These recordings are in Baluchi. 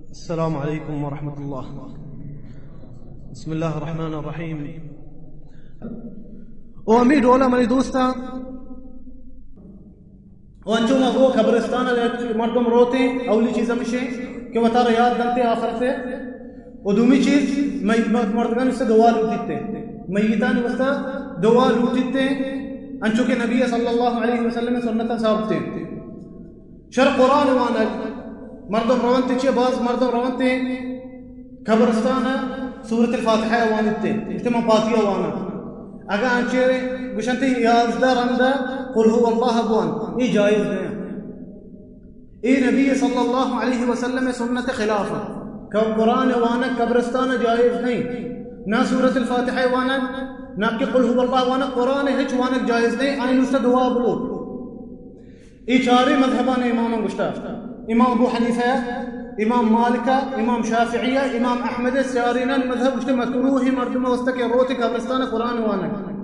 السلام علیکم ورحمۃ اللہ۔ بسم اللہ الرحمن الرحیم۔ او ہمے ڈولا منی دوستاں، او انچو ما گو قبرستان ء مردم روتیں، اولی چیز ہمشیں کہ وتارا یاد دنتے آخرت ء، و دومی چیز می-، مردگانی سے دعا لوٹیتے، میتانی واسطہ دعا لوٹیتے، انچو کہ نبی صلی اللہ علیہ وسلم سنت ثابت ہے۔ شر قرآن وانگ، مردم رونتے چے، باز مردم رونتے قبرستان ء سورت الفاتحہ ء وانیت، گوشتے من فاتحہ واناں۔ اگاں انچے گوشنت یازدہ رند ء قل هو اللہ بوان، اے جائز نہ۔ اے نبی صلی اللہ علیہ وسلم ء سنت خلاف ء۔ کہ قرآن وانگ قبرستان ء جائز نہیں، نہ سورت الفاتحہ وانگ، نہ کہ قل هو اللہ وانگ، قرآن ہچ وانگ جائز نہیں، آئی نوشتہ دعا بلوٹ۔ اے چاریں مذہبانی اماماں گوشتہ، امام ابو حنیفہ، امام مالک، امام شافعی، امام احمد، چارینانی مذہب گوشتہ مکروہ مردم واسطہ کہ روت قبرستان قرآن وانگ۔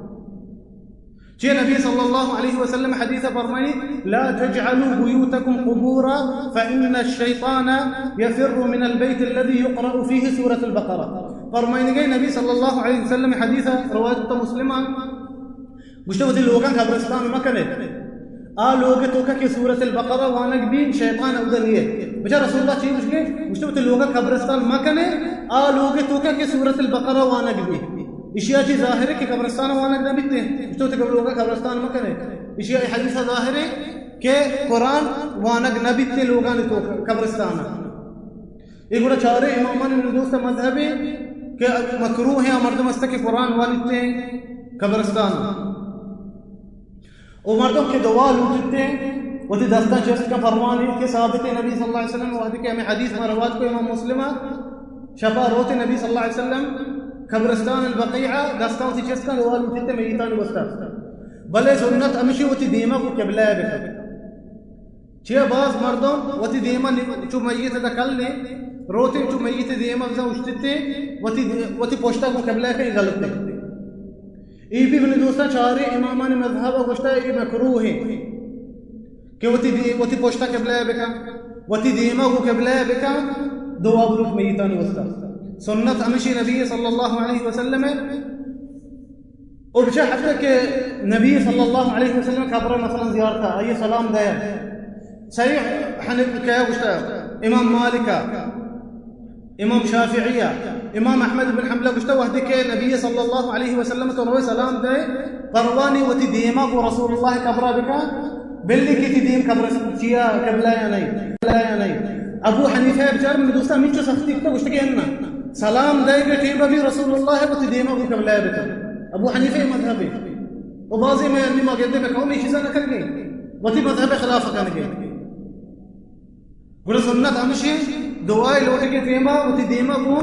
چے نبی صلی اللہ علیہ وسلم حدیث فرمائی، لا تجعلوا بيوتكم قبورا فإن الشيطان يفر من البيت الذي يقرأ فيه سورة البقرة۔ فرمائنگے نبی صلی اللہ علیہ وسلم حدیث روایت مسلمان، گوشتہ وتی لوگاں قبرستان مکنے۔ آ لوگ توکا کہ سورت البقرہ وانگ بی، شیطان اودا نیے۔ بچا رسول اللہ چی گوشگے؟ گوشتہ وتی لوگا قبرستان مکنے، آ لوگ توکا کہ سورت البقرہ وانگ بی۔ اشیا چی ظاہر ہے کہ قبرستان وانگ نہ بیتے۔ گوشتہ وتی لوگا قبرستان مکنے۔ اشیا اے حدیث ظاہر ہے کہ قرآن وانگ نہ بیتے لوگانی توکا قبرستان۔ اے گڑا چاریں امامانی دوست مذہبے کہ مکروہ ہیں، مردم است کہ قرآن وانیتے قبرستان۔ او مردم کہ دعا لوٹتے، وتی دستاں چست کا فرمانے کہ ثابت نبی صلی اللہ علیہ وسلم وحدی کہ ہمیں حدیث ما روایت کو امام مسلم، شپا روت نبی صلی اللہ علیہ وسلم قبرستان البقیع دستاں وتی چست کا دعا لوٹتے میتان واسطہ۔ بلے سنت ہمشی وتی دیما کو قبلہ بکن۔ چیا باز مردم وتی دیما نی-، چو میت دا کل نے، روتے چو میت دیما بزن اشتتے، وتی، وتی پشتا کو قبلہ کہیں غلط نے۔ اے بھی منی دوستاں چارے امامان مذہب گوشتا اے مکروہ ہیں کہ وتی دی-، وتی پشتا قبلہ بکن، وتی دیما کو قبلہ بکن، دعا بلوٹ میتان واسطہ۔ سنت ہمشی نبی صلی اللہ علیہ وسلم ہے۔ اور بچہ حتیٰ کہ نبی صلی اللہ علیہ وسلم قبر مثلاً زیارت، آئیے سلام دیا۔ صحیح حنیف کیا گوشتا؟ امام مالک، امام شافعی، امام احمد بن حنبل گوشتا وحدی کہ نبی صلی اللہ علیہ وسلم تو روئے سلام دے، پروانی وتی دیما کو رسول اللہ قبر بکا، بلی کی تی دیم قبر چیا قبلہ یا نہیں، قبلہ یا نہیں۔ ابو حنیفہ بچار من دوستا ہمینچو سختی کتا، گوشتا کہ انا سلام دے کے ٹیم بھی رسول اللہ وتی دیما کو قبلہ بکا۔ ابو حنیفہ مذہب ہے۔ و بعضی میں انی ما گندے میں قومی چیزاں نہ کرگے، وتی مذہب خلاف کرگے۔ گڑا سنت ہمشی دعائے لوٹے کے دیما، وتی دیما کو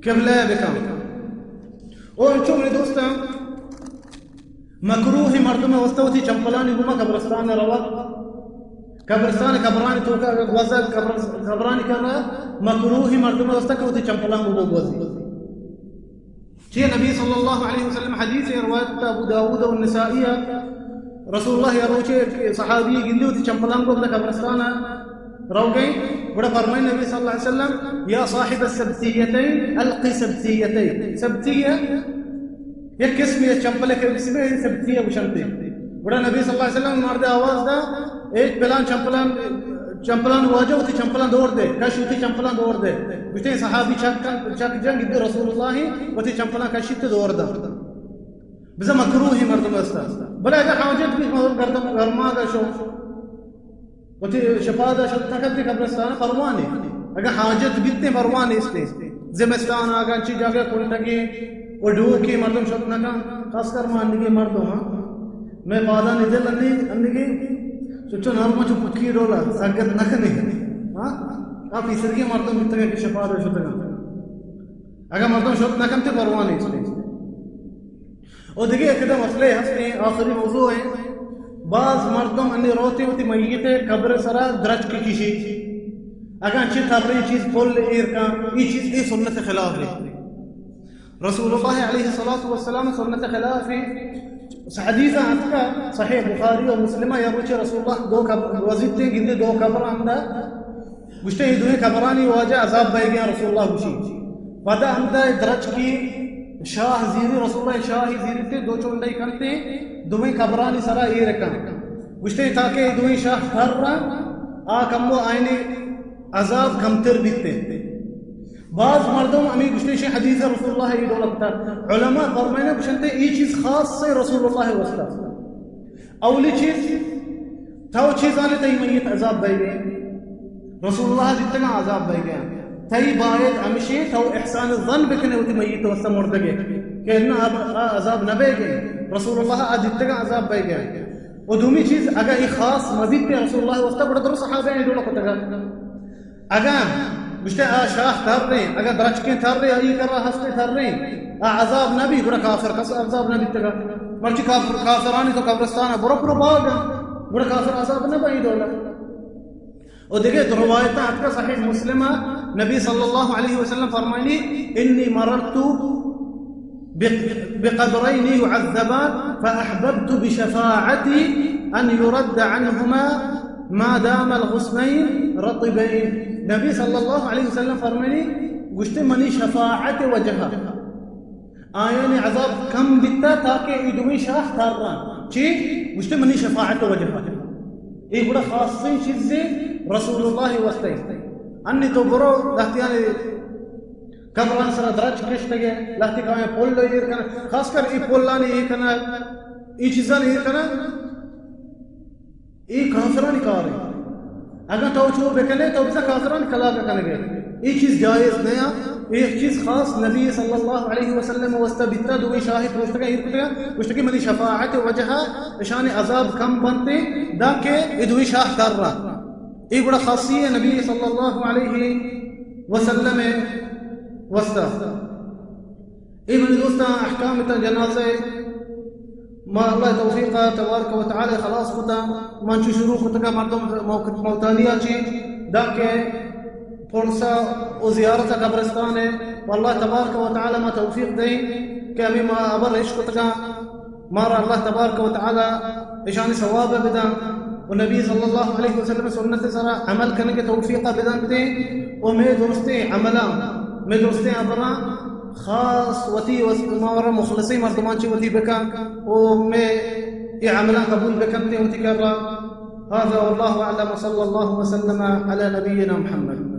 قبلہ بکا۔ او انچو منی دوستاں، مکروہ مردم واسطہ وتی چمپلانی گما قبرستان روا۔ قبرستان قبرانی توکا گوزا قبر-، قبرانی کرا مکروہ مردم واسطہ کہ وتی چمپلان گما گوزی۔ چی نبی صلی اللہ علیہ وسلم حدیث روایت ابو داؤد و نسائی، رسول اللہ یا روچے صحابی گندی وتی چمپلان گما قبرستان روگئے، گڑا فرمائے نبی صلی اللہ علیہ وسلم، یا صاحب السبتیتین الق سبتیتین۔ سبتیہ یک قسم یک چمپل کے قسم ہے، سبتیہ گوشنتے۔ گڑا نبی صلی اللہ علیہ وسلم مرد آواز دا، ایک پلان چمپلان، چمپلان واجہ وتی چمپلان دور دے، کش وتی چمپلان دور دے۔ گوشتے صحابی چک، چک جنگ دے رسول اللہ وتی چمپلان کشیت دور دا۔ بزا مکروہ ہی مردم استا۔ بلے اگر حاجت بھی گردم گرما دا شو، وتی شپادا شت نہ کنت قبرستان پروانے۔ اگاں حاجت بیت پروانے است۔ زمستان اگاں چی جاگہ کنٹگے و ڈوکے مردم شت نہ کن، خاص کر ما انگے مردم، ہاں، میں پادانی دل انی، انگے چچو نرم چو پکی ڈولا سنگت نہ کنے۔ ہاں، آ پیسرگی مردم بیتگے کہ شپادا شتگاں۔ اگاں مردم شت نہ کنت پروانے است۔ و دگہ یک دہ مسئلہ ہستیں، آخری موضوع ہیں۔ باز مردم انی روتے وتی میت قبر سرا درچک کشی۔ اگاں چی تریں چیز پل ایر کن، ای چیز ای سنت خلاف ہے۔ رسول اللہ علیہ الصلوۃ والسلام سنت خلاف ہے۔ حدیث اتکا صحیح بخاری و مسلم، یا روچے رسول اللہ دو قبر وزیتے گندے دو قبر اندر گوشتے، اے دوئیں قبرانی واجہ عذاب بئیگیاں، رسول اللہ گوشی۔ پدا ہمدا درچکی شاہ زیری، رسول اللہ شاہی زیریتے، دو چونڈائی کنتے، دوئیں قبرانی سرا ایر کن۔ گوشتے، تاکہ اے دوئیں شاہ تر را، آ کمو آئینی عذاب کمتر بیتے۔ بعض مردم ہمیں گوشتے، شی حدیث رسول اللہ اے ڈولا کتا۔ علماء فرمائنا گوشنتے، اے چیز خاص سے رسول اللہ واسطہ۔ اولی چیز، تو چیزانے تئی میت عذاب بئیگے، رسول اللہ دیتگاں عذاب بئیگے۔ تئی باید ہمشی تو احسان الظن بکنے وتی میت واسطہ مردگے کہ نہ، اب آ عذاب نہ بئیگے، رسول اللہ آ دیتگاں عذاب بئیگے۔ و دومی چیز، اگہ اے خاص مزید پہ رسول اللہ واسطہ، گڑا درو صحابہ اے ڈولا کتگا۔ اگاں گوشتے آ شاہ تریں، اگاں درچکیں تریں، آئی کرا ہستیں تریں، آ عذاب نبی، گڑا کافر کس عذاب نبی تگا۔ مرچی کافر، کافرانی تو قبرستان برو پرو باگ، گڑا کافر عذاب نبی دولا۔ و دیگه دو روایتاں اتکا صحیح مسلم، نبی صلی اللہ علیہ وسلم فرمائنی، انی مررت ب-، بقبرين يعذبان فأحببت بشفاعتي أن يرد عنهما ما دام الغصنين رطبين۔ نبی صلی اللہ علیہ وسلم فرمانی، گوشتے، منی شفاعت وجہ آیانی عذاب کم بیتا تاکہ اے دوئیں شاہ تر رہا۔ چی؟ گوشتے، منی شفاعت وجہ۔ اے گڑا خاصیں چیزے رسول اللہ واسطے۔ انی تو برو لہتیانی قبران سرا درچ کشتگے، لہتی کائیں پل ایر کنا، خاص کر اے پلانی ایر کنا، اے چیزانی ایر کنا، اے کافرانی کار ہے۔ اگر تو چو بکنے تو بزا کافرانی کلاگ کنگے۔ اے چیز جائز نیا، اے چیز خاص نبی صلی اللہ علیہ وسلم واسطہ بیتا، دوئیں شاہی پروشتگا ایر کتگا، گوشتگی منی شفاعت وجہ اشان عذاب کم بنتے، داکہ اے دوئیں شاہ تر رہا۔ اے گڑا خاصی ہے نبی صلی اللہ علیہ وسلم واسطہ۔ اے منی دوستاں، احکام تا جنازہ ما اللہ توفیق تبارک و تعالی خلاص کتا، من چو شروع کتگا مردم موت-، موتانیا چی داکہ پرسا و زیارت قبرستان ہے، و اللہ تبارک و تعالی ما توفیق دیں کہ ہمیں ما ابر عشق کتگا مارا اللہ تبارک و تعالی اشانی ثواب بدن و نبی صلی اللہ علیہ وسلم سنت سرا عمل کنگ توفیق بدن دے و میں درستیں عملاں، میں درستیں عملاں خاص وتی وس-، مارا مخلصیں مردمان چی وتی بکن و میں اے عملاں قبول بکن دے وتی کرا۔ هذا والله أعلم، صلى الله وسلم على نبينا محمد۔